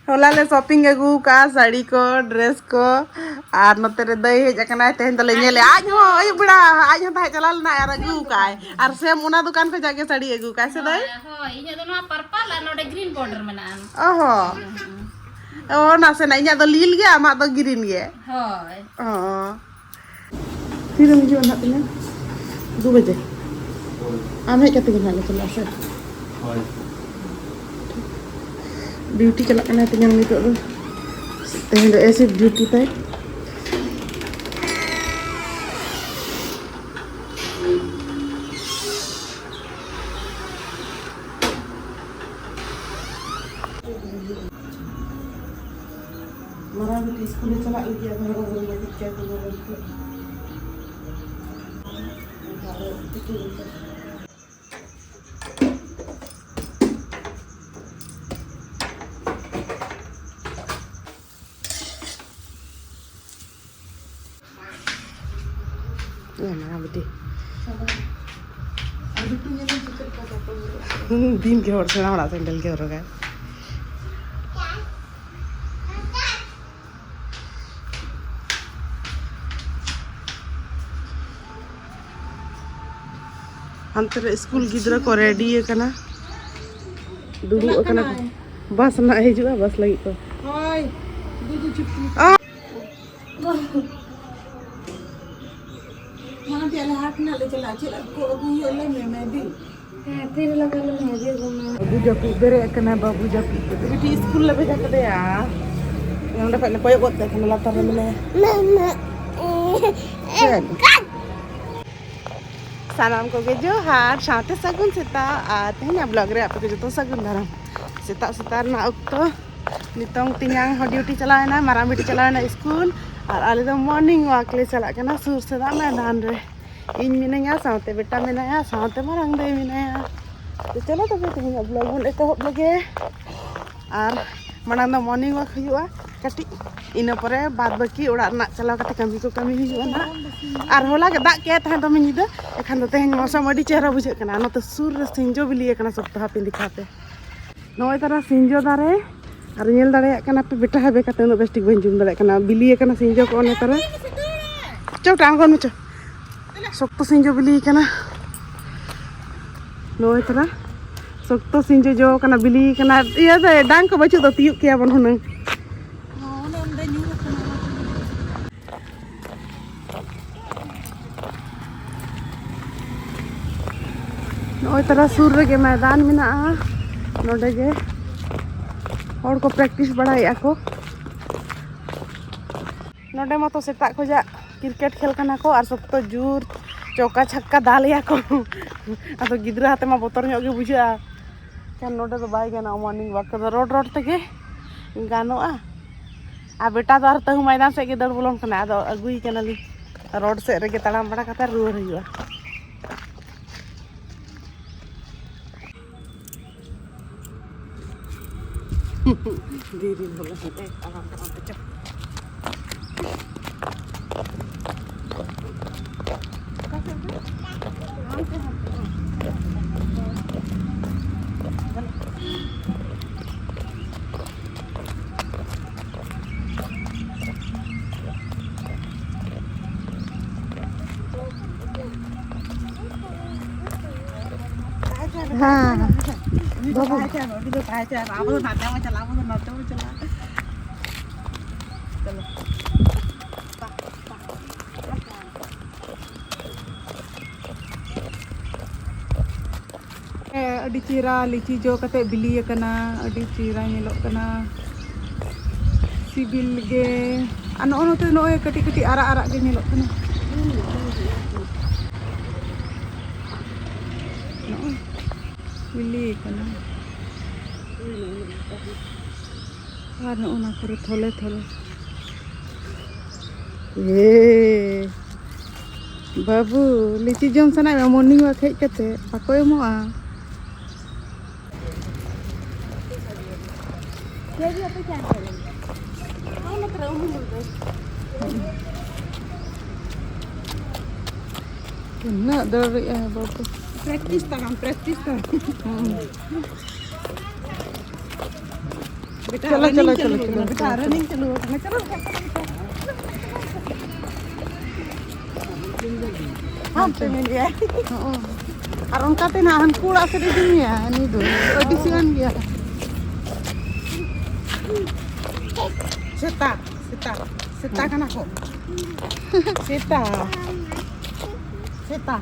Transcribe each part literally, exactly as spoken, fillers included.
ᱦᱚᱞᱟ ᱞᱮ ᱥᱚᱯᱤᱝ ᱟᱹᱜᱩ ᱠᱟᱜᱼᱟ ᱥᱟᱹᱲᱤ ᱠᱚ, ᱰᱨᱮᱥ ᱠᱚ, ᱟᱨ ᱱᱚᱛᱮ ᱨᱮ ᱫᱟᱹᱭ ᱦᱮᱡ ᱟᱠᱟᱱᱟᱭ, ᱛᱮᱦᱮᱧ ᱫᱚᱞᱮ ᱧᱮᱞᱮᱜᱼᱟ᱾ ᱟᱡ ᱦᱚᱸ ᱟᱹᱭᱩᱵ ᱵᱮᱲᱟ ᱟᱡ ᱦᱚᱸ ᱛᱟᱦᱮᱸ ᱪᱟᱞᱟᱣ ᱞᱮᱱᱟᱭ ᱟᱨ ᱟᱹᱜᱩ ᱠᱟᱜᱼᱟᱭ᱾ ᱟᱨ ᱥᱮᱢ ᱚᱱᱟ ᱫᱚᱠᱟᱱ ᱠᱷᱚᱱᱟᱜ ᱜᱮ ᱥᱟᱹᱲᱤ ᱟᱹᱜᱩ ᱠᱟᱜᱼᱟᱭ ᱥᱮ ᱫᱟᱹᱭ? ᱦᱳᱭ, ᱦᱳᱭ, ᱤᱧᱟᱹᱜ ᱫᱚ ᱱᱚᱣᱟ purple ᱟᱨ ᱱᱚᱰᱮ green border ᱢᱮᱱᱟᱜᱼᱟ᱾ ᱚ ᱦᱚᱸ᱾ ᱚ, ᱱᱟᱥᱮᱱᱟᱜ, ᱤᱧᱟᱹᱜ ᱫᱚ ᱞᱤᱞ ᱜᱮᱭᱟ, ᱟᱢᱟᱜ ᱫᱚ ᱜᱨᱤᱱ ᱜᱮ᱾ ᱦᱳᱭ᱾ ᱚ᱾ ᱛᱤᱨᱮᱢ ᱦᱤᱡᱩᱜᱼᱟ ᱱᱟᱦᱟᱜ ᱛᱤᱧᱟ? ᱫᱩ ᱵᱟᱡᱮ? ᱦᱳᱭ᱾ ᱟᱢ ᱦᱮᱡ ᱠᱟᱛᱮ ᱜᱮ ᱱᱟᱦᱟᱜ ᱞᱮ ᱪᱟᱞᱟᱜᱼᱟ ᱥᱮ? ᱦᱳᱭ᱾ ᱰᱤᱭᱩᱴᱤ ᱪᱟᱞᱟᱜ ᱠᱟᱱᱟᱭ ᱛᱤᱧᱟᱝ ᱱᱤᱛᱚᱜ ᱫᱚ᱾ ᱛᱮᱦᱮᱧ ᱫᱚ ᱮ ᱥᱤᱯᱴ ᱰᱤᱭᱩᱴᱤ ᱛᱟᱭ᱾ ᱢᱟᱨᱟᱝ ᱵᱤᱴᱤ ᱥᱠᱩᱞᱮ ᱪᱟᱞᱟᱜ ᱞᱟᱹᱜᱤᱫ, ᱟᱫᱚ ᱦᱚᱨᱚ ᱵᱚᱨᱚ ᱞᱟᱹᱜᱤᱫ ᱛᱮ ᱟᱫᱚ ᱱᱚᱰᱮ ᱱᱤᱛᱚᱜ ᱟᱫᱚ ᱛᱤᱠᱤᱱ ᱱᱤᱛᱚᱜ᱾ ᱮ ᱢᱟᱨᱟᱝ ᱵᱤᱴᱤ᱾ ᱟᱨ ᱵᱤᱴᱩ ᱧᱮᱞ ᱢᱮ ᱪᱮᱫ ᱞᱮᱠᱟ ᱪᱟᱯᱚᱞ ᱦᱚᱨᱚᱜ ᱟᱠᱟᱫ᱾ ᱫᱤᱱ ᱜᱮ ᱦᱚᱲ ᱥᱮᱬᱟ ᱦᱚᱲᱟᱜ ᱥᱮᱱᱰᱮᱞ ᱜᱮ ᱦᱚᱨᱚᱜᱟᱭ᱾ ᱦᱟᱱᱛᱮ ᱨᱮ ᱥᱠᱩᱞ ᱜᱤᱫᱽᱨᱟᱹ ᱠᱚ ᱨᱮᱰᱤ ᱟᱠᱟᱱᱟ, ᱫᱩᱲᱩᱵ ᱪᱟᱞᱟᱜ ᱟᱠᱟᱱᱟ ᱠᱚ᱾ ᱠᱟᱱᱟᱭ᱾ ᱵᱟᱥ ᱱᱟᱜ ᱦᱤᱡᱩᱜᱼᱟ, ᱵᱟᱥ ᱞᱟᱹᱜᱤᱫ ᱠᱚ᱾ ᱦᱳᱭ, ᱫᱩᱫᱩ ᱪᱩᱴᱠᱤ᱾ ᱟ! ᱢᱟᱲᱟᱝ ᱛᱮ ᱟᱞᱮ ᱦᱟᱴ ᱱᱟᱜ ᱞᱮ ᱪᱟᱞᱟᱜᱼᱟ, ᱪᱮᱫ ᱠᱚ ᱟᱹᱜᱩ ᱦᱩᱭᱩᱜᱼᱟ ᱞᱟᱹᱭ ᱢᱮ, ᱢᱮ ᱫᱤ᱾ ᱦᱮᱸ, ᱛᱤᱨᱮ ᱞᱟᱜᱟᱣ ᱞᱮᱢᱮ, ᱦᱤᱡᱩᱜ ᱢᱮ᱾ ᱵᱟᱹᱵᱩ ᱡᱟᱹᱯᱤᱫ ᱵᱮᱨᱮᱫ ᱟᱠᱟᱱᱟ, ᱵᱟᱹᱵᱩ ᱡᱟᱹᱯᱤᱫ ᱠᱟᱛᱮ ᱵᱤᱴᱤ ᱥᱠᱩᱞ ᱞᱮ ᱵᱷᱮᱡᱟ ᱠᱮᱫᱮᱭᱟ᱾ ᱱᱚᱸᱰᱮ ᱠᱷᱚᱡ ᱞᱮ ᱠᱚᱭᱚᱜ ᱜᱚᱫ ᱠᱟᱭ ᱠᱟᱱᱟ ᱞᱟᱛᱟᱨ ᱨᱮ ᱢᱮᱱᱟᱭᱟ᱾ ᱪᱮᱫ? ᱥᱟᱱᱟᱢ ᱠᱚᱜᱮ ᱡᱚᱦᱟᱨ, ᱥᱟᱶᱛᱮ ᱥᱟᱹᱜᱩᱱ ᱥᱮᱛᱟᱜ᱾ ᱟᱨ ᱛᱮᱦᱮᱧᱟᱜ ᱵᱞᱚᱜ ᱨᱮ ᱟᱯᱮ ᱠᱚ ᱡᱚᱛᱚ ᱥᱟᱹᱜᱩᱱ ᱫᱟᱨᱟᱢ᱾ ᱥᱮᱛᱟᱜ ᱥᱮᱛᱟᱜ ᱨᱮᱱᱟᱜ ᱚᱠᱛᱚ ᱱᱤᱛᱚᱝ ᱛᱮᱧᱟᱝ ᱦᱚᱸ ᱰᱤᱭᱩᱴᱤ ᱪᱟᱞᱟᱣ ᱮᱱᱟ, ᱢᱟᱨᱟᱝ ᱵᱤᱴᱤ ᱪᱟᱞᱟᱣ ᱮᱱᱟ ᱥᱠᱩᱞ, ᱟᱨ ᱟᱞᱮ ᱫᱚ ᱢᱚᱨᱱᱤᱝ ᱣᱟᱠ ᱞᱮ ᱪᱟᱞᱟᱜ ᱠᱟᱱᱟ ᱥᱩᱨ ᱥᱮᱫᱟᱜ ᱢᱚᱭᱫᱟᱱ ᱨᱮ᱾ ᱤᱧ ᱢᱤᱱᱟᱹᱧᱟ, ᱥᱟᱶᱛᱮ ᱵᱮᱴᱟ ᱢᱮᱱᱟᱭᱟ, ᱥᱟᱶᱛᱮ ᱢᱟᱨᱟᱝ ᱫᱟᱹᱭ ᱢᱮᱱᱟᱭᱟ᱾ ᱛᱚ ᱪᱚᱞᱚ ᱛᱚᱵᱮ ᱛᱮᱦᱮᱧᱟᱜ ᱵᱞᱚᱜ ᱵᱚᱱ ᱮᱛᱚᱦᱚᱵ ᱞᱮᱜᱮ᱾ ᱟᱨ ᱢᱟᱲᱟᱝ ᱫᱚ ᱢᱚᱨᱱᱤᱝ ᱣᱟᱠ ᱦᱩᱭᱩᱜᱼᱟ ᱠᱟᱹᱴᱤᱡ, ᱤᱱᱟᱹ ᱯᱚᱨᱮ ᱵᱟᱫ ᱵᱟᱹᱠᱤ ᱚᱲᱟᱜ ᱨᱮᱱᱟᱜ ᱪᱟᱞᱟᱣ ᱠᱟᱛᱮ ᱠᱟᱹᱢᱤ ᱠᱚ ᱠᱟᱹᱢᱤ ᱦᱩᱭᱩᱜᱼᱟ ᱱᱟᱜ᱾ ᱟᱨ ᱦᱚᱞᱟ ᱜᱮ ᱫᱟᱜ ᱠᱮᱫ ᱛᱟᱦᱮᱸ ᱫᱚᱢᱮ ᱧᱤᱫᱟᱹ, ᱮᱠᱷᱟᱱ ᱫᱚ ᱛᱮᱦᱮᱧ ᱢᱳᱥᱚᱢ ᱟᱹᱰᱤ ᱪᱮᱦᱨᱟ ᱵᱩᱡᱷᱟᱹᱜ ᱠᱟᱱᱟ᱾ ᱱᱚᱛᱮ ᱥᱩᱨ ᱨᱮ ᱥᱤᱸᱡᱚ ᱵᱤᱞᱤ ᱟᱠᱟᱱᱟ ᱥᱚᱠᱛᱚ, ᱦᱟᱯᱮᱧ ᱫᱮᱠᱷᱟᱣ ᱯᱮ᱾ ᱱᱚᱜᱼᱚᱭ ᱛᱟᱨᱟ ᱥᱤᱸᱡᱚ ᱫᱟᱨᱮ, ᱟᱨ ᱧᱮᱞ ᱫᱟᱲᱮᱭᱟᱜ ᱠᱟᱱᱟ ᱯᱮ, ᱵᱮᱴᱟ ᱦᱟᱵᱮ ᱠᱟᱛᱮ ᱩᱱᱟᱹᱜ ᱵᱮᱥ ᱴᱷᱤᱠ ᱵᱟᱹᱧ ᱡᱩᱢ ᱫᱟᱲᱮᱭᱟᱜ ᱠᱟᱱᱟ᱾ ᱵᱤᱞᱤ ᱟᱠᱟᱱᱟ ᱥᱤᱸᱡᱳ ᱠᱚ ᱚᱱᱮ ᱛᱟᱨᱟ᱾ ᱪᱚ, ᱴᱟᱱ ᱜᱚᱫ ᱢᱮ ᱪᱚ᱾ ᱥᱚᱠᱛᱚ ᱥᱤᱸᱡᱳ ᱵᱤᱞᱤ ᱟᱠᱟᱱᱟ᱾ ᱱᱚᱜᱼᱚᱭ ᱛᱟᱨᱟ᱾ ᱥᱚᱠᱛᱚ ᱥᱤᱸᱡᱳ ᱡᱚ ᱠᱟᱱᱟ, ᱵᱤᱞᱤ ᱠᱟᱱᱟ᱾ ᱤᱭᱟᱹ ᱫᱚ ᱰᱟᱝ ᱠᱚ ᱵᱟᱹᱪᱩᱜ ᱫᱚ, ᱛᱤᱭᱩᱜ ᱠᱮᱭᱟ ᱵᱚᱱ ᱦᱩᱱᱟᱹᱝ᱾ ᱱᱚᱜᱼᱚᱭ ᱛᱟᱨᱟ ᱥᱩᱨ ᱨᱮᱜᱮ ᱢᱚᱭᱫᱟᱱ ᱢᱮᱱᱟᱜᱼᱟ᱾ ᱱᱚᱰᱮ ᱜᱮ ᱦᱚᱲ ᱠᱚ practice ᱵᱟᱲᱟᱭᱮᱫᱼᱟ ᱠᱚ᱾ ᱱᱚᱰᱮ ᱢᱟᱛᱚ ᱥᱮᱛᱟᱜ ᱠᱷᱚᱡᱟᱜ cricket ᱠᱷᱮᱞ ᱠᱟᱱᱟ ᱠᱚ ᱟᱨ ᱥᱚᱠᱛᱚ ᱡᱳᱨ ᱪᱚᱠᱟ ᱪᱷᱟᱠᱟ ᱫᱟᱞᱮᱭᱟ ᱠᱚ᱾ ᱟᱫᱚ ᱜᱤᱫᱽᱨᱟᱹ ᱦᱟᱛᱮ ᱢᱟ ᱵᱚᱛᱚᱨ ᱧᱚᱜ ᱜᱮ ᱵᱩᱡᱷᱟᱹᱜᱼᱟ᱾ ᱠᱷᱟᱱ ᱱᱚᱰᱮ ᱫᱚ ᱵᱟᱭ ᱜᱟᱱᱚᱜᱼᱟ morning walk ᱠᱚᱫᱚ, road road ᱛᱮᱜᱮ ᱜᱟᱱᱚᱜᱼᱟ᱾ ᱟᱨ ᱵᱮᱴᱟ ᱫᱚ ᱟᱨ ᱛᱟᱹᱦᱩ ᱢᱚᱭᱫᱟᱱ ᱥᱮᱫ ᱜᱮ ᱫᱟᱹᱲ ᱵᱚᱞᱚᱱ ᱠᱟᱱᱟ᱾ ᱟᱫᱚ ᱟᱹᱜᱩᱭᱮ ᱠᱟᱱᱟᱞᱤᱧ, road ᱥᱮᱫ ᱨᱮᱜᱮ ᱛᱟᱲᱟᱢ ᱵᱟᱲᱟ ᱠᱟᱛᱮ ᱨᱩᱣᱟᱹᱲ ᱦᱩᱭᱩᱜᱼᱟ᱾ ᱫᱤᱨᱤ ᱵᱚᱞᱮ ᱦᱟᱱᱛᱮ ᱛᱟᱲᱟᱢ ᱛᱟᱲᱟᱢ ᱛᱮ ᱪᱚ᱾ ᱦᱮᱸ, ᱵᱟᱹᱵᱩ᱾ ᱟᱵᱚ ᱫᱚ ᱱᱟᱛᱮ ᱵᱚᱱ ᱪᱟᱞᱟᱜᱼᱟ, ᱟᱵᱚ ᱫᱚ ᱱᱟᱛᱮ ᱵᱚᱱ ᱪᱟᱞᱟᱜᱼᱟ, ᱟᱵᱚ ᱫᱚ ᱱᱚᱛᱮ ᱵᱚᱱ ᱪᱟᱞᱟᱜᱼᱟ᱾ ᱪᱚᱞᱚ᱾ ᱦᱮᱸ, ᱟᱹᱰᱤ ᱪᱮᱦᱨᱟ ᱞᱤᱪᱤ ᱡᱚ ᱠᱟᱛᱮ ᱵᱤᱞᱤ ᱟᱠᱟᱱᱟ, ᱟᱹᱰᱤ ᱪᱮᱦᱨᱟ ᱧᱮᱞᱚᱜ ᱠᱟᱱᱟ, ᱥᱤᱵᱤᱞ ᱜᱮ᱾ ᱟᱨ ᱱᱚᱜᱼᱚ ᱱᱚᱛᱮ ᱱᱚᱜᱼᱚᱭ ᱠᱟᱹᱴᱤᱡ ᱠᱟᱹᱴᱤᱡ ᱟᱨᱟᱜ ᱟᱨᱟᱜ ᱜᱮ ᱧᱮᱞᱚᱜ ᱠᱟᱱᱟ᱾ ᱱᱚᱜᱼᱚᱭ ᱵᱤᱞᱤ ᱟᱠᱟᱱᱟ᱾ ᱟᱨ ᱱᱚᱜᱼᱚ ᱱᱟ ᱠᱚᱨᱮ ᱛᱷᱚᱞᱮ ᱛᱷᱚᱞᱮ᱾ ᱮ ᱵᱟᱹᱵᱩ, ᱞᱤᱪᱤ ᱡᱚᱢ ᱥᱟᱱᱟᱭᱮᱫ ᱢᱮᱭᱟ? Morning walk ᱦᱮᱡ ᱠᱟᱛᱮ ᱵᱟᱠᱚ ᱮᱢᱚᱜᱼᱟ᱾ ᱛᱤᱱᱟᱹᱜ ᱫᱟᱹᱲᱮᱜᱼᱟᱭ ᱵᱟᱹᱵᱩ᱾ Practice ᱛᱟᱲᱟᱢ, practice ᱛᱟᱲᱟᱢ᱾ ᱦᱩᱸ᱾ ᱪᱚᱞᱚ, ᱪᱚᱞᱚ, ᱪᱚᱞᱚ, ᱪᱚᱞᱚ᱾ ᱵᱮᱴᱟ, running ᱪᱟᱹᱞᱩ ᱟᱠᱟᱱᱟ᱾ ᱪᱚᱞᱚ, ᱵᱮᱴᱟ, ᱪᱚᱞᱚ, ᱵᱮᱴᱟ᱾ ᱦᱟᱱᱛᱮ ᱧᱮᱞ ᱜᱮᱭᱟᱭ᱾ ᱦᱚᱸ᱾ ᱟᱨ ᱚᱱᱠᱟᱛᱮ ᱱᱟᱜ ᱦᱟᱱᱠᱩ ᱚᱲᱟᱜ ᱥᱮᱫ ᱤᱫᱤ ᱢᱮᱭᱟ ᱱᱩᱭ ᱫᱚ᱾ ᱟᱹᱰᱤ ᱥᱤᱭᱟᱱ ᱜᱮᱭᱟ᱾ ᱥᱮᱛᱟ, ᱥᱮᱛᱟ, ᱥᱮᱛᱟ ᱠᱟᱱᱟ ᱠᱚ᱾ ᱥᱮᱛᱟ᱾ ᱥᱮᱛᱟ᱾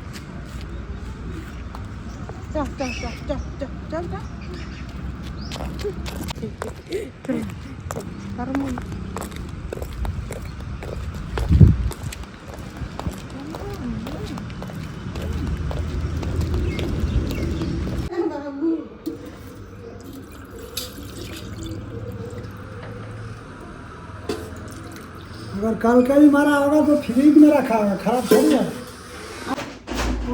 ᱪᱚ, ᱪᱚ, ᱪᱚ᱾ ᱯᱟᱨᱚᱢᱚᱜ ᱢᱮ᱾ अगर कल का ही मारा होगा तो फ्रिज में रखा होगा, खराब थोड़ी है।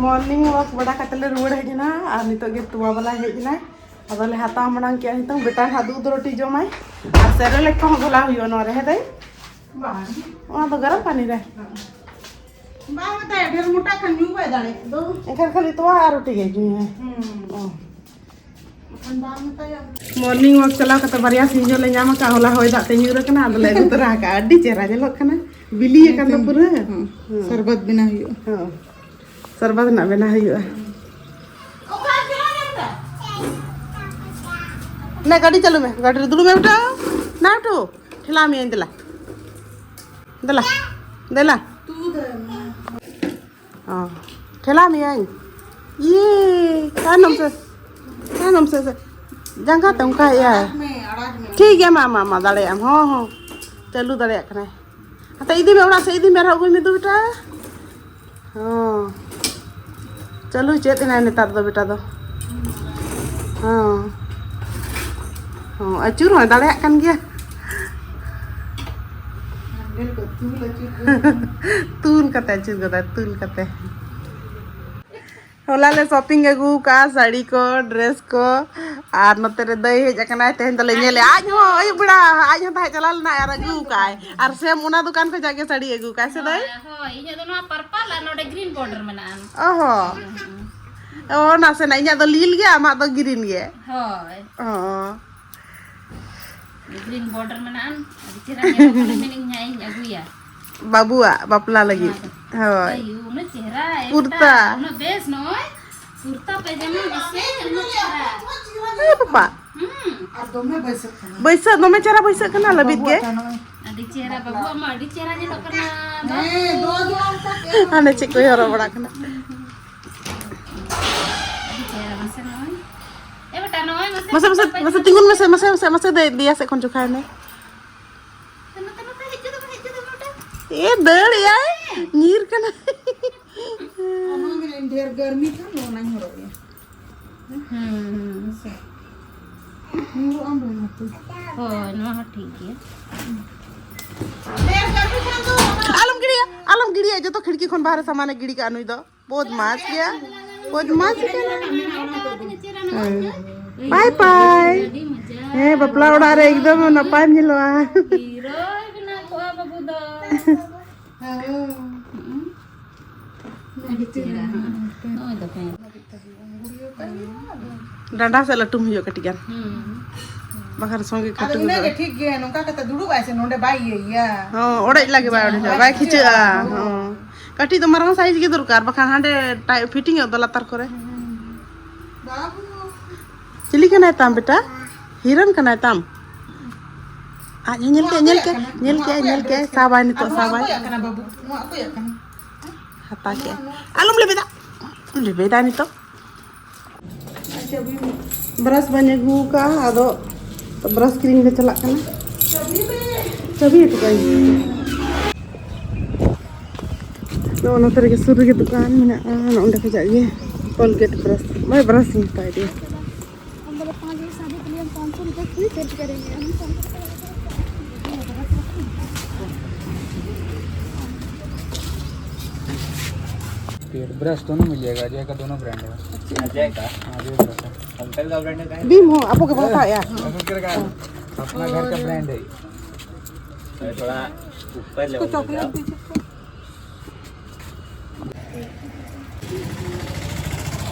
Morning walk ᱵᱟᱲᱟ ᱠᱟᱛᱮ ᱞᱮ ᱨᱩᱣᱟᱹᱲ ᱦᱮᱡ ᱮᱱᱟ ᱟᱨ ᱱᱤᱛᱚᱜ ᱜᱮ ᱛᱚᱣᱟ ᱵᱟᱞᱟ ᱦᱮᱡ ᱮᱱᱟᱭ᱾ ᱟᱫᱚ ᱞᱮ ᱦᱟᱛᱟᱣ ᱢᱟᱲᱟᱝ ᱠᱮᱜᱼᱟ ᱱᱤᱛᱚᱝ᱾ ᱵᱮᱴᱟ ᱦᱟᱸᱜ ᱫᱩᱫᱷ ᱨᱩᱴᱤ ᱡᱚᱢᱟᱭ ᱟᱨ ᱥᱮᱨᱮᱞᱮᱠ ᱠᱚᱦᱚᱸ ᱜᱚᱞᱟᱣ ᱦᱩᱭᱩᱜᱼᱟ ᱱᱚᱣᱟ ᱨᱮ, ᱦᱮᱸ ᱫᱟᱹᱭ? ᱵᱟᱝ᱾ ᱚᱱᱟ ᱫᱚ ᱜᱚᱨᱚᱢ ᱯᱟᱱᱤ ᱨᱮ? ᱵᱟᱝ ᱢᱮᱛᱟᱭᱟ, ᱰᱷᱮᱨ ᱢᱚᱴᱟ ᱠᱷᱟᱱ ᱧᱩ ᱵᱟᱭ ᱫᱟᱲᱮᱭᱟᱜ ᱫᱚ᱾ ᱮᱱᱠᱷᱟᱱ ᱠᱷᱟᱹᱞᱤ ᱛᱚᱣᱟ ᱟᱨ ᱨᱩᱴᱤ ᱜᱮ ᱧᱩᱭᱟᱭ᱾ ᱦᱩᱸ᱾ ᱚ᱾ ᱵᱟᱠᱷᱟᱱ ᱵᱟᱝ ᱢᱮᱛᱟᱭᱟ᱾ Morning walk ᱪᱟᱞᱟᱣ ᱠᱟᱛᱮ ᱵᱟᱨᱭᱟ ᱥᱤᱧᱡᱚ ᱞᱮ ᱧᱟᱢ ᱟᱠᱟᱫ, ᱦᱚᱞᱟ ᱦᱚᱭ ᱫᱟᱜ ᱛᱮ ᱧᱩᱨ ᱟᱠᱟᱱᱟ, ᱟᱫᱚ ᱞᱮ ᱟᱹᱜᱩ ᱛᱚᱨᱟ ᱟᱠᱟᱫᱼᱟ᱾ ᱟᱹᱰᱤ ᱪᱮᱦᱨᱟ ᱧᱮᱞᱚᱜ ᱠᱟᱱᱟ, ᱵᱤᱞᱤ ᱟᱠᱟᱱ ᱫᱚ ᱦᱩᱸ᱾ ᱯᱩᱨᱟᱹ᱾ ᱦᱩᱸ᱾ ᱦᱩᱸ᱾ ᱥᱚᱨᱵᱚᱛ ᱵᱮᱱᱟᱣ ᱦᱩᱭᱩᱜᱼᱟ᱾ ᱦᱚᱸ᱾ ᱥᱚᱨᱵᱚᱛ ᱨᱮᱱᱟᱜ ᱵᱮᱱᱟᱣ ᱦᱩᱭᱩᱜᱼᱟ᱾ ᱱᱮ ᱜᱟᱹᱰᱤ ᱪᱟᱹᱞᱩ ᱢᱮ, ᱜᱟᱹᱰᱤ ᱨᱮ ᱫᱩᱲᱩᱵ ᱢᱮ ᱵᱮᱴᱟ᱾ ᱱᱟᱴᱩ, ᱴᱷᱮᱞᱟᱣ ᱢᱮᱭᱟᱹᱧ, ᱫᱮᱞᱟ᱾ ᱫᱮᱞᱟ, ᱫᱮᱞᱟ᱾ ᱚ, ᱴᱷᱮᱞᱟᱣ ᱢᱮᱭᱟᱹᱧ᱾ ᱤᱭᱮ, ᱛᱟᱭᱱᱚᱢ ᱥᱮ, ᱛᱟᱭᱱᱚᱢ ᱥᱮ, ᱥᱮ᱾ ᱡᱟᱸᱜᱟ ᱛᱮ ᱚᱱᱠᱟ ᱦᱮᱡ ᱟᱭ᱾ ᱟᱲᱟᱜ ᱢᱮ, ᱟᱲᱟᱜ ᱢᱮ᱾ ᱴᱷᱤᱠ ᱜᱮᱭᱟ, ᱢᱟ, ᱢᱟ, ᱢᱟ, ᱫᱟᱲᱮᱭᱟᱜ ᱟᱢ᱾ ᱦᱚᱸ, ᱦᱚᱸ᱾ ᱪᱟᱹᱞᱩ ᱫᱟᱲᱮᱭᱟᱜ ᱠᱟᱱᱟᱭ᱾ ᱦᱟᱛᱮ ᱤᱫᱤ ᱢᱮ, ᱚᱲᱟᱜ ᱥᱮᱫ ᱤᱫᱤ ᱢᱮ, ᱟᱨᱦᱚᱸ ᱟᱹᱜᱩᱭ ᱢᱮ ᱫᱩ ᱵᱮᱴᱟ᱾ ᱦᱚᱸ᱾ ᱪᱟᱹᱞᱩ ᱪᱮᱫ ᱮᱱᱟᱭ ᱱᱮᱛᱟᱨ ᱫᱚ ᱵᱮᱴᱟ ᱫᱚ᱾ ᱦᱚᱸ᱾ ᱦᱚᱸ, ᱟᱹᱪᱩᱨ ᱦᱚᱸᱭ ᱫᱟᱲᱮᱭᱟᱜ ᱠᱟᱱ ᱜᱮᱭᱟ᱾ ᱛᱩᱞ ᱠᱟᱛᱮ ᱟᱹᱪᱩᱨ ᱜᱚᱫᱟᱭ, ᱛᱩᱞ ᱠᱟᱛᱮ᱾ ᱦᱚᱞᱟ ᱞᱮ shopping ᱟᱹᱜᱩ ᱠᱟᱜᱼᱟ, ᱥᱟᱹᱲᱤ ᱠᱚ, dress ᱠᱚ, ᱟᱨ ᱱᱚᱛᱮ ᱨᱮ ᱫᱟᱹᱭ ᱦᱮᱡ ᱟᱠᱟᱱᱟᱭ, ᱛᱮᱦᱮᱧ ᱫᱚᱞᱮ ᱧᱮᱞᱮᱭᱟ᱾ ᱟᱡ ᱦᱚᱸ ᱟᱹᱭᱩᱵ ᱵᱮᱲᱟ, ᱟᱡ ᱦᱚᱸ ᱛᱟᱦᱮᱸ ᱪᱟᱞᱟᱣ ᱞᱮᱱᱟᱭ ᱟᱨ ᱟᱹᱜᱩ ᱠᱟᱜᱼᱟᱭ᱾ ᱟᱨ same ᱚᱱᱟ ᱫᱚᱠᱟᱱ ᱠᱷᱚᱱᱟᱜ ᱜᱮ ᱥᱟᱹᱲᱤ ᱟᱹᱜᱩ ᱠᱟᱜᱼᱟᱭ ᱥᱮ ᱫᱟᱹᱭ? ᱦᱳᱭ, ᱦᱳᱭ, ᱤᱧᱟᱹᱜ ᱫᱚ ᱱᱚᱣᱟ purple ᱟᱨ ᱱᱚᱰᱮ green border ᱢᱮᱱᱟᱜᱼᱟ᱾ ᱚ ᱦᱚᱸ᱾ ᱦᱩᱸ, ᱦᱩᱸ᱾ ᱚ, ᱱᱟᱥᱮᱱᱟᱜ, ᱤᱧᱟᱹᱜ ᱫᱚ ᱞᱤᱞ ᱜᱮᱭᱟ, ᱟᱢᱟᱜ ᱫᱚ green ᱜᱮ᱾ ᱦᱳᱭ᱾ ᱚ᱾ ᱜᱨᱤᱱ ᱵᱚᱨᱰᱟᱨ ᱢᱮᱱᱟᱜᱼᱟ᱾ ᱟᱹᱰᱤ ᱪᱮᱦᱨᱟ ᱧᱮᱞᱚᱜ ᱠᱟᱱᱟ, ᱢᱮᱱᱮᱫ ᱟᱹᱧ ᱦᱟᱸᱜ ᱤᱧ ᱟᱹᱜᱩᱭᱟ᱾ ᱵᱟᱹᱵᱩᱣᱟᱜ ᱵᱟᱯᱞᱟ ᱞᱟᱹᱜᱤᱫ᱾ ᱱᱚᱣᱟ ᱫᱚ᱾ ᱦᱳᱭ᱾ ᱟᱭᱩ, ᱩᱱᱟᱹᱜ ᱪᱮᱦᱨᱟ, ᱮ ᱠᱩᱨᱛᱟ᱾ ᱵᱮᱴᱟ, ᱩᱱᱟᱹᱜ ᱵᱮᱥ ᱱᱚᱜᱼᱚᱭ᱾ ᱠᱩᱨᱛᱟ ᱯᱟᱭᱡᱟᱢᱟ ᱢᱟᱥᱮ, ᱩᱱᱟᱹᱜ ᱪᱮᱦᱨᱟ᱾ ᱮ ᱵᱟᱵᱟ᱾ ᱦᱩᱸ᱾ ᱟᱨ ᱫᱚᱢᱮ ᱵᱟᱹᱭᱥᱟᱹᱜ ᱠᱟᱱᱟ᱾ ᱵᱟᱹᱭᱥᱟᱹᱜ ᱫᱚᱢᱮ ᱪᱮᱦᱨᱟ ᱵᱟᱹᱭᱥᱟᱹᱜ ᱠᱟᱱᱟ, ᱞᱟᱹᱵᱤᱫ ᱜᱮ᱾ ᱵᱟᱹᱵᱩᱣᱟᱜ ᱠᱟᱱᱟ᱾ ᱟᱹᱰᱤ ᱪᱮᱦᱨᱟ, ᱵᱟᱹᱵᱩᱣᱟᱜ ᱢᱟ ᱟᱹᱰᱤ ᱪᱮᱦᱨᱟ ᱧᱮᱞᱚᱜ ᱠᱟᱱᱟ᱾ ᱦᱮᱸ, ᱫᱚ ᱫᱚ ᱚᱱᱠᱟ ᱜᱮ᱾ ᱦᱟᱱᱮ ᱪᱮᱫ ᱠᱚᱭ ᱦᱚᱨᱚᱜ ᱵᱟᱲᱟ ᱠᱟᱱᱟ᱾ ᱟᱹᱰᱤ ᱪᱮᱦᱨᱟ, ᱢᱟᱥᱮ ᱱᱚᱜᱼᱚᱭ᱾ ᱮ ᱵᱮᱴᱟ, ᱱᱚᱜᱼᱚᱭ ᱢᱟᱥᱮ, ᱢᱟᱥᱮ, ᱢᱟᱥᱮ, ᱠᱩᱨᱛᱟ ᱢᱟᱥᱮ ᱯᱟᱭᱡᱟᱢᱟ᱾ ᱛᱤᱸᱜᱩᱱ ᱢᱮᱥᱮ, ᱢᱟᱥᱮ, ᱢᱟᱥᱮ, ᱢᱟᱥᱮ ᱫᱮ-, ᱫᱮᱭᱟ ᱥᱮᱫ ᱠᱷᱚᱱ ᱡᱚᱠᱷᱟᱭ ᱢᱮ᱾ ᱱᱚᱛᱮ, ᱱᱚᱛᱮ, ᱦᱮᱡ ᱜᱚᱫᱚᱜ ᱢᱮ, ᱦᱮᱡ ᱜᱚᱫᱚᱜ ᱢᱮ, ᱱᱚᱛᱮ᱾ ᱮ, ᱫᱟᱹᱲ ᱮᱭᱟᱭ, ᱧᱤᱨ ᱠᱟᱱᱟᱭ᱾ ᱚᱱᱟ ᱢᱮᱱᱮᱫ ᱟᱹᱧ, ᱰᱷᱮᱨ ᱜᱟᱨᱢᱤ ᱠᱷᱟᱱ ᱫᱚ ᱚᱱᱟᱧ ᱦᱚᱨᱚᱜ ᱜᱮᱭᱟ᱾ ᱦᱩᱸ, ᱦᱩᱸ᱾ ᱦᱮᱸᱥᱮ? ᱧᱩᱨᱩᱜ ᱟᱢ ᱵᱟᱹᱧ ᱦᱟᱯᱮ᱾ ᱦᱳᱭ, ᱱᱚᱣᱟ ᱦᱚᱸ ᱴᱷᱤᱠ ᱜᱮᱭᱟ᱾ ᱰᱷᱮᱨ ᱜᱟᱨᱢᱤ ᱠᱷᱟᱱ ᱫᱚ ᱚᱱᱟ ᱟᱞᱚᱢ ᱜᱤᱰᱤᱭᱟ, ᱟᱞᱚᱢ ᱜᱤᱰᱤᱭᱟ, ᱡᱚᱛᱚ ᱠᱷᱤᱲᱠᱤ ᱠᱷᱚᱱ ᱵᱟᱦᱨᱮ ᱥᱟᱢᱟᱱᱮ ᱜᱤᱰᱤ ᱠᱟᱜᱼᱟ ᱱᱩᱭ ᱫᱚ᱾ ᱵᱚᱫᱢᱟᱥ ᱜᱮᱭᱟ, ᱵᱚᱫᱢᱟᱥ ᱜᱮᱭᱟ᱾ ᱦᱮᱸ᱾ ᱵᱟᱭ ᱵᱟᱭ᱾ ᱦᱮᱸ, ᱵᱟᱯᱞᱟ ᱚᱲᱟᱜ ᱨᱮ ᱮᱠᱫᱚᱢ ᱱᱟᱯᱟᱭᱮᱢ ᱧᱮᱞᱚᱜᱼᱟ᱾ ᱦᱤᱨᱳᱭ ᱵᱮᱱᱟᱣ ᱠᱚᱜᱼᱟ ᱵᱟᱹᱵᱩ ᱫᱚ᱾ ᱦᱮᱸ᱾ ᱟᱹᱰᱤ ᱪᱮᱦᱨᱟ, ᱦᱮᱸ᱾ ᱱᱚᱜᱼᱚᱭ ᱫᱚ ᱦᱮᱸ᱾ ᱰᱟᱸᱰᱟ ᱥᱮᱫ ᱞᱟᱹᱴᱩᱢ ᱦᱩᱭᱩᱜᱼᱟ ᱠᱟᱹᱴᱤᱡ ᱜᱟᱱ᱾ ᱦᱩᱸ᱾ ᱵᱟᱠᱷᱟᱱ ᱥᱚᱸᱜᱮ ᱟᱫᱚ ᱠᱷᱟᱹᱴᱩ ᱤᱱᱟᱹᱜᱮ ᱜᱚᱫᱚᱜᱼᱟ᱾ ᱴᱷᱤᱠ ᱜᱮ, ᱱᱚᱝᱠᱟ ᱠᱟᱛᱮ ᱫᱩᱲᱩᱵ ᱟᱭ ᱥᱮ ᱱᱚᱸᱰᱮ ᱵᱟᱭ ᱤᱭᱟᱹᱭᱟ᱾ ᱦᱚᱸ, ᱚᱲᱮᱡ ᱞᱟᱹᱜᱤᱫ ᱵᱟᱭ ᱚᱲᱮᱡᱚᱜᱼᱟ, ᱵᱟᱭ ᱵᱟᱭ ᱠᱷᱤᱪᱟᱹᱜᱼᱟ᱾ ᱠᱷᱤᱪᱟᱹᱜᱼᱟ᱾ ᱦᱚᱸ᱾ ᱦᱚᱸ᱾ ᱠᱟᱹᱴᱤᱡ ᱫᱚ ᱢᱟᱨᱟᱝ ᱥᱟᱭᱤᱡ ᱜᱮ ᱫᱚᱨᱠᱟᱨ, ᱵᱟᱠᱷᱟᱱ ᱦᱟᱸᱰᱮ ᱴᱟᱭ-, ᱯᱷᱤᱴᱤᱝ ᱚᱜ ᱫᱚ ᱞᱟᱛᱟᱨ ᱠᱚᱨᱮ᱾ ᱵᱟᱹᱵᱩ᱾ ᱪᱤᱞᱤ ᱠᱟᱱᱟᱭ ᱛᱟᱢ ᱵᱮᱴᱟ? ᱦᱤᱨᱚᱱ ᱠᱟᱱᱟᱭ ᱛᱟᱢ? ᱟᱡ ᱦᱚᱸ ᱧᱮᱞ ᱱᱚᱣᱟ ᱠᱮᱜᱼᱟᱭ, ᱧᱮᱞ ᱚᱠᱚᱭᱟᱜ ᱠᱮᱜᱼᱟᱭ, ᱠᱟᱱᱟ? ᱧᱮᱞ ᱱᱚᱣᱟ ᱠᱮᱜᱼᱟᱭ, ᱚᱠᱚᱭᱟᱜ ᱧᱮᱞ ᱠᱮᱜᱼᱟᱭ, ᱠᱟᱱᱟ? ᱥᱟᱵᱟᱭ ᱱᱤᱛᱚᱜ, ᱱᱚᱣᱟ ᱥᱟᱵᱟᱭ᱾ ᱚᱠᱚᱭᱟᱜ ᱠᱟᱱᱟ ᱵᱟᱹᱵᱩ? ᱱᱚᱣᱟ ᱚᱠᱚᱭᱟᱜ ᱠᱟᱱᱟ? ᱦᱟᱛᱟᱣ ᱠᱮᱜᱼᱟᱭ᱾ ᱟᱞᱚᱢ ᱞᱮᱵᱮᱫᱟ, ᱞᱮᱵᱮᱫᱟᱭ ᱱᱤᱛᱚᱜ᱾ ᱵᱨᱟᱥ ᱵᱟᱹᱧ ᱟᱹᱜᱩ ᱟᱠᱟᱫᱼᱟ, ᱟᱫᱚ ᱵᱨᱟᱥ ᱠᱤᱨᱤᱧ ᱞᱮ ᱪᱟᱞᱟᱜ ᱠᱟᱱᱟ᱾ ᱪᱟᱹᱵᱤ ᱦᱚᱴᱚ ᱠᱟᱜ ᱟᱹᱧ᱾ ᱱᱚᱜᱼᱚ ᱱᱚᱛᱮ ᱨᱮᱜᱮ ᱥᱩᱨ ᱨᱮᱜᱮ ᱫᱚᱠᱟᱱ ᱢᱮᱱᱟᱜᱼᱟ, ᱱᱚᱸᱰᱮ ᱠᱷᱚᱱᱟᱜ ᱜᱮ ᱠᱚᱞᱜᱮᱴ ᱵᱨᱟᱥ, ᱵᱟᱭ ᱵᱨᱟᱥ ᱤᱧ ᱦᱟᱛᱟᱣ ᱤᱫᱤᱭᱟ᱾ हम बोले पाँच लोग शादी के लिए हम पाँच सौ रुपये क्यों खर्च करेंगे, हम पाँच सौ रुपये। पेट ब्रश दोनों मिल जाएगा, अजय का दोनों ब्रांड है। अजय का? हाँ, अजय ब्रश है। अंकल का ब्रांड है। भीम हो, आपको क्या पता है यार? अंकल का, अपना घर का ब्रांड है। अरे, थोड़ा ऊपर लेवल पे जाओ। चॉकलेट दीजिए।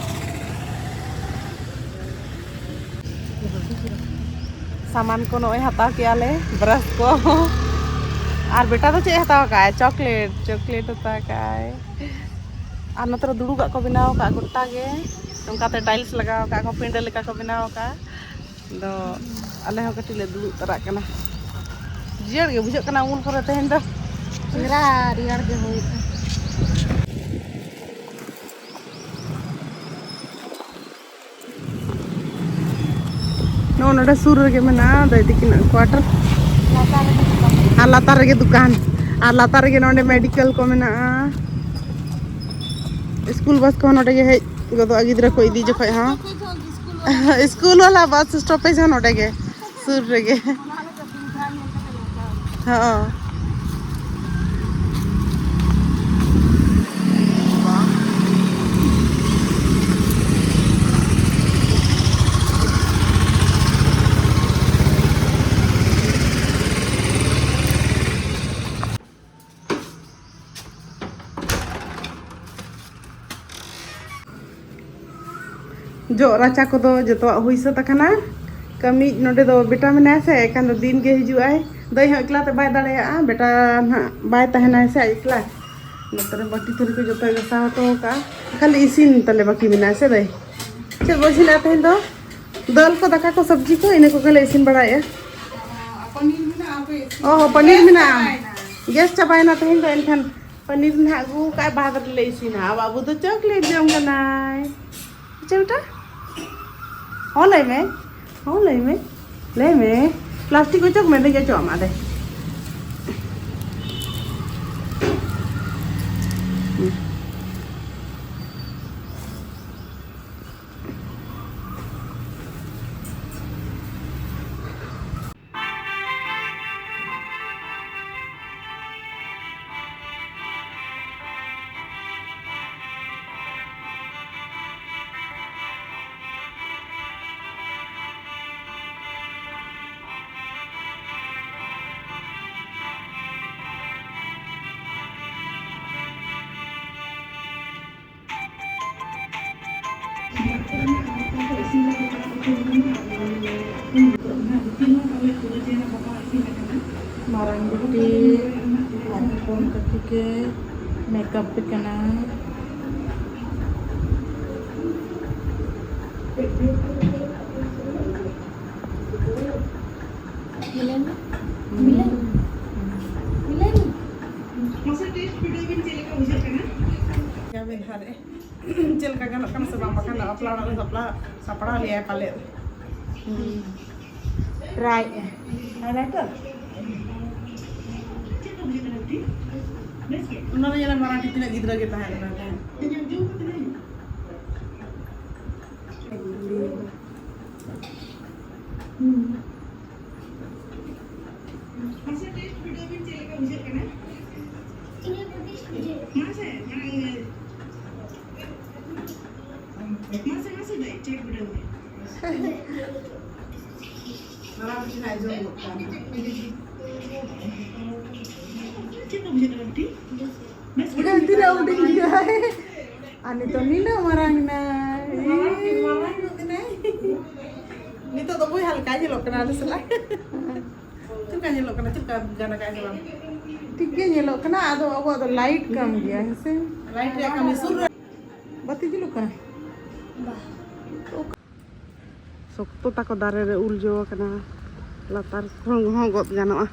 ᱥᱟᱢᱟᱱ ᱠᱚ ᱱᱚᱜᱼᱚᱭ ᱦᱟᱛᱟᱣ ᱠᱮᱜᱼᱟ ᱞᱮ, ᱵᱨᱟᱥ ᱠᱚ᱾ ᱟᱨ ᱵᱮᱴᱟ ᱫᱚ ᱪᱮᱫ ᱮ ᱦᱟᱛᱟᱣ ᱠᱟᱜᱼᱟᱭ? ᱪᱚᱠᱞᱮᱴ, ᱪᱚᱠᱞᱮᱴ ᱦᱟᱛᱟᱣ ᱠᱟᱜᱼᱟᱭ᱾ ᱟᱨ ᱱᱚᱛᱮ ᱨᱮ ᱫᱩᱲᱩᱵᱟᱜ ᱠᱚ ᱵᱮᱱᱟᱣ ᱠᱟᱜᱼᱟ ᱜᱚᱴᱟ ᱜᱮ᱾ ᱱᱚᱝᱠᱟᱛᱮ ᱴᱟᱭᱤᱞᱥ ᱞᱟᱜᱟᱣ ᱠᱟᱜᱼᱟ ᱠᱚ, ᱯᱤᱸᱰᱟᱹ ᱞᱮᱠᱟ ᱠᱚ ᱵᱮᱱᱟᱣ ᱠᱟᱜᱼᱟ᱾ ᱟᱫᱚ ᱟᱞᱮ ᱦᱚᱸ ᱠᱟᱹᱴᱤᱡ ᱞᱮ ᱫᱩᱲᱩᱵ ᱛᱟᱨᱟᱜ ᱠᱟᱱᱟ᱾ ᱡᱤᱭᱟᱹᱲ ᱜᱮ ᱵᱩᱡᱷᱟᱹᱜ ᱠᱟᱱᱟ ᱩᱢᱩᱞ ᱠᱚᱨᱮ ᱛᱮᱦᱮᱧ ᱫᱚ᱾ ᱪᱮᱦᱨᱟ ᱨᱮᱭᱟᱲ ᱜᱮ ᱦᱩᱭᱩᱜᱼᱟ᱾ ᱱᱚᱜᱼᱚ ᱱᱚᱰᱮ ᱥᱩᱨ ᱨᱮᱜᱮ ᱢᱮᱱᱟᱜᱼᱟ ᱫᱟᱹᱭ ᱛᱟᱹᱠᱤᱱᱟᱜ ᱠᱚᱣᱟᱴᱟᱨ᱾ ᱞᱟᱛᱟᱨ ᱨᱮᱜᱮ ᱫᱚᱠᱟᱱ᱾ ᱟᱨ ᱞᱟᱛᱟᱨ ᱨᱮᱜᱮ ᱫᱚᱠᱟᱱ, ᱟᱨ ᱞᱟᱛᱟᱨ ᱨᱮᱜᱮ ᱱᱚᱰᱮ ᱢᱮᱰᱤᱠᱮᱞ ᱠᱚ ᱢᱮᱱᱟᱜᱼᱟ᱾ ᱥᱠᱩᱞ ᱵᱟᱥ ᱠᱚᱦᱚᱸ ᱱᱚᱰᱮ ᱜᱮ ᱦᱮᱡ ᱜᱚᱫᱚᱜᱼᱟ ᱜᱤᱫᱽᱨᱟᱹ ᱠᱚ ᱤᱫᱤ ᱡᱚᱠᱷᱚᱡ ᱦᱚᱸ᱾ ᱥᱠᱩᱞ ᱵᱟᱞᱟ ᱵᱟᱥ ᱥᱴᱚᱯᱮᱡᱽ ᱦᱚᱸ ᱱᱚᱰᱮ ᱜᱮ, ᱥᱩᱨ ᱨᱮᱜᱮ᱾ ᱦᱚᱸ᱾ ᱡᱚᱜ ᱨᱟᱪᱟ ᱠᱚᱫᱚ ᱡᱚᱛᱚᱣᱟᱜ ᱦᱩᱭ ᱥᱟᱹᱛ ᱟᱠᱟᱱᱟ᱾ ᱠᱟᱹᱢᱤ ᱱᱚᱰᱮ ᱫᱚ ᱵᱮᱴᱟ ᱢᱮᱱᱟᱭᱟ ᱥᱮ, ᱮᱱᱠᱷᱟᱱ ᱫᱚ ᱫᱤᱱ ᱜᱮ ᱦᱤᱡᱩᱜ ᱟᱭ᱾ ᱫᱟᱹᱭ ᱦᱚᱸ ᱮᱠᱞᱟ ᱛᱮ ᱵᱟᱭ ᱫᱟᱲᱮᱭᱟᱜᱼᱟ, ᱵᱮᱴᱟ ᱱᱟᱦᱟᱜ ᱵᱟᱭ ᱛᱟᱦᱮᱱᱟᱭ ᱥᱮ ᱟᱡ ᱮᱠᱞᱟ᱾ ᱱᱚᱛᱮ ᱨᱮ ᱵᱟᱹᱴᱤ ᱛᱷᱟᱹᱨᱤ ᱠᱚ ᱡᱚᱛᱚᱭ ᱜᱟᱥᱟᱣ ᱦᱚᱴᱚ ᱟᱠᱟᱫᱼᱟ᱾ ᱠᱷᱟᱹᱞᱤ ᱤᱥᱤᱱ ᱛᱟᱞᱮ ᱵᱟᱹᱠᱤ ᱢᱮᱱᱟᱜᱼᱟ ᱥᱮ ᱫᱟᱹᱭ? ᱪᱮᱫ ᱵᱚ ᱤᱥᱤᱱᱟ ᱛᱮᱦᱮᱧ ᱫᱚ? ᱫᱟᱹᱞ ᱠᱚ, ᱫᱟᱠᱟ ᱠᱚ, ᱥᱚᱵᱽᱡᱤ ᱠᱚ, ᱤᱱᱟᱹ ᱠᱚᱜᱮ ᱞᱮ ᱤᱥᱤᱱ ᱵᱟᱲᱟᱭᱮᱫᱼᱟ᱾ ᱚ, ᱯᱟᱱᱤᱨ ᱢᱮᱱᱟᱜᱼᱟ᱾ ᱜᱮᱥ ᱪᱟᱵᱟᱭᱮᱱᱟ ᱛᱮᱦᱮᱧ ᱫᱚ, ᱮᱱᱠᱷᱟᱱ ᱯᱟᱱᱤᱨ ᱱᱟᱦᱟᱜ ᱟᱹᱜᱩ ᱠᱟᱜᱼᱟ, ᱵᱟᱫᱽ ᱨᱮᱞᱮ ᱤᱥᱤᱱᱟ᱾ ᱟᱨ ᱵᱟᱹᱵᱩ ᱫᱚ ᱪᱚᱠᱞᱮᱴ ᱡᱚᱢ ᱠᱟᱱᱟᱭ᱾ ᱪᱮᱫ ᱵᱮᱴᱟ? ᱦᱚᱸ, ᱞᱟᱹᱭ ᱢᱮ᱾ ᱦᱚᱸ, ᱞᱟᱹᱭ ᱢᱮ᱾ ᱞᱟᱹᱭ ᱢᱮ᱾ ᱯᱞᱟᱥᱴᱤᱠ ᱚᱪᱚᱜ ᱢᱮ, ᱫᱮᱡ ᱚᱪᱚᱜ ᱟᱢ ᱟᱫᱮ᱾ ᱢᱟᱨᱟᱝ ᱵᱤᱴᱤ ᱟᱨ ᱦᱚᱯᱚᱱ ᱠᱟᱹᱠᱤ ᱠᱤᱱ ᱢᱮᱠᱟᱯ ᱠᱟᱱᱟ᱾ ᱢᱤᱞᱟᱹᱱ, ᱢᱤᱞᱟᱹᱱ, ᱢᱤᱞᱟᱹᱱ᱾ ᱢᱟᱥᱮ ᱴᱮᱥᱴ ᱵᱤᱰᱟᱹᱣ ᱵᱤᱱ ᱪᱮᱫ ᱞᱮᱠᱟ ᱵᱩᱡᱷᱟᱹᱜ ᱠᱟᱱᱟ? ᱪᱮᱫ ᱞᱮᱠᱟ ᱜᱟᱱᱚᱜ ᱠᱟᱱᱟ ᱥᱮ ᱵᱟᱝ? ᱵᱟᱠᱷᱟᱱ ᱫᱚ ᱵᱟᱯᱞᱟ ᱚᱲᱟᱜ ᱨᱮ ᱥᱟᱯᱲᱟᱣ, ᱥᱟᱯᱲᱟᱣ ᱞᱮᱭᱟᱭ ᱯᱟᱞᱮᱫ᱾ ᱦᱩᱸ᱾ ᱴᱨᱟᱭ ᱮᱜᱼᱟ᱾ ᱦᱟᱭᱞᱟᱭᱴᱟᱨ? ᱚᱱᱟ ᱨᱮ ᱧᱮᱞ ᱢᱮ ᱢᱟᱨᱟᱝ ᱴᱷᱤᱠ ᱛᱤᱱᱟᱹᱜ ᱜᱤᱫᱽᱨᱟᱹ ᱜᱮ ᱛᱟᱦᱮᱸ ᱞᱮᱱᱟ ᱛᱟᱦᱮᱸᱫ᱾ ᱦᱩᱸ᱾ ᱢᱟᱥᱮ ᱴᱮᱥᱴ ᱵᱤᱰᱟᱹᱣ ᱵᱤᱱ ᱪᱮᱫ ᱞᱮᱠᱟ ᱵᱩᱡᱷᱟᱹᱜ ᱠᱟᱱᱟ? ᱢᱟᱥᱮ, ᱢᱟᱲᱟᱝ ᱢᱟᱥᱮ, ᱢᱟᱥᱮ ᱫᱟᱹᱭ, ᱪᱮᱠ ᱵᱤᱰᱟᱹᱣ ᱢᱮ᱾ ᱢᱟᱨᱟᱝ ᱵᱩᱴᱤ ᱦᱟᱸᱜ ᱡᱚᱢ ᱜᱚᱫ ᱠᱟᱜᱼᱟ᱾ ᱪᱮᱫ ᱠᱚ ᱵᱩᱡᱷᱟᱹᱜ ᱠᱟᱱᱟ ᱵᱤᱴᱤ? ᱵᱮᱥ ᱜᱮ ᱵᱩᱡᱷᱟᱹᱜ ᱛᱤᱱᱟᱹᱜ ᱠᱟᱱᱟ? ᱦᱩᱰᱤᱧ ᱜᱮᱭᱟᱭ᱾ ᱟᱨ ᱱᱤᱛᱚᱜ ᱱᱤᱱᱟᱹᱜ ᱢᱟᱨᱟᱝ ᱮᱱᱟᱭ᱾ ᱢᱟᱨᱟᱝ ᱜᱮ, ᱢᱟᱨᱟᱝ ᱧᱚᱜ ᱮᱱᱟᱭ᱾ ᱱᱤᱛᱚᱜ ᱫᱚ ᱵᱚᱭᱦᱟ ᱞᱮᱠᱟᱭ ᱧᱮᱞᱚᱜ ᱠᱟᱱᱟ ᱟᱞᱮ ᱥᱟᱞᱟᱜ᱾ ᱪᱮᱫ ᱞᱮᱠᱟ ᱧᱮᱞᱚᱜ ᱠᱟᱱᱟ? ᱪᱮᱫ ᱞᱮᱠᱟ ᱜᱟᱱ ᱟᱠᱟᱫ ᱥᱮ ᱵᱟᱝ? ᱴᱷᱤᱠ ᱜᱮ ᱧᱮᱞᱚᱜ ᱠᱟᱱᱟ, ᱟᱫᱚ ᱟᱵᱚᱣᱟᱜ ᱫᱚ ᱞᱟᱭᱤᱴ ᱠᱟᱢ ᱜᱮᱭᱟ, ᱦᱮᱸ ᱥᱮ? ᱞᱟᱭᱤᱴ ᱨᱮᱭᱟᱜ ᱠᱟᱹᱢᱤ ᱥᱩᱨ ᱨᱮ᱾ ᱵᱟᱹᱛᱤ ᱡᱩᱞᱩᱜ ᱠᱟᱱᱟ? ᱵᱟ᱾ ᱥᱚᱠᱛᱚ ᱛᱟᱠᱚ ᱫᱟᱨᱮ ᱨᱮ ᱩᱞ ᱡᱚ ᱟᱠᱟᱱᱟ, ᱞᱟᱛᱟᱨ ᱠᱷᱚᱱ ᱦᱚᱸ ᱜᱚᱫ ᱜᱟᱱᱚᱜᱼᱟ᱾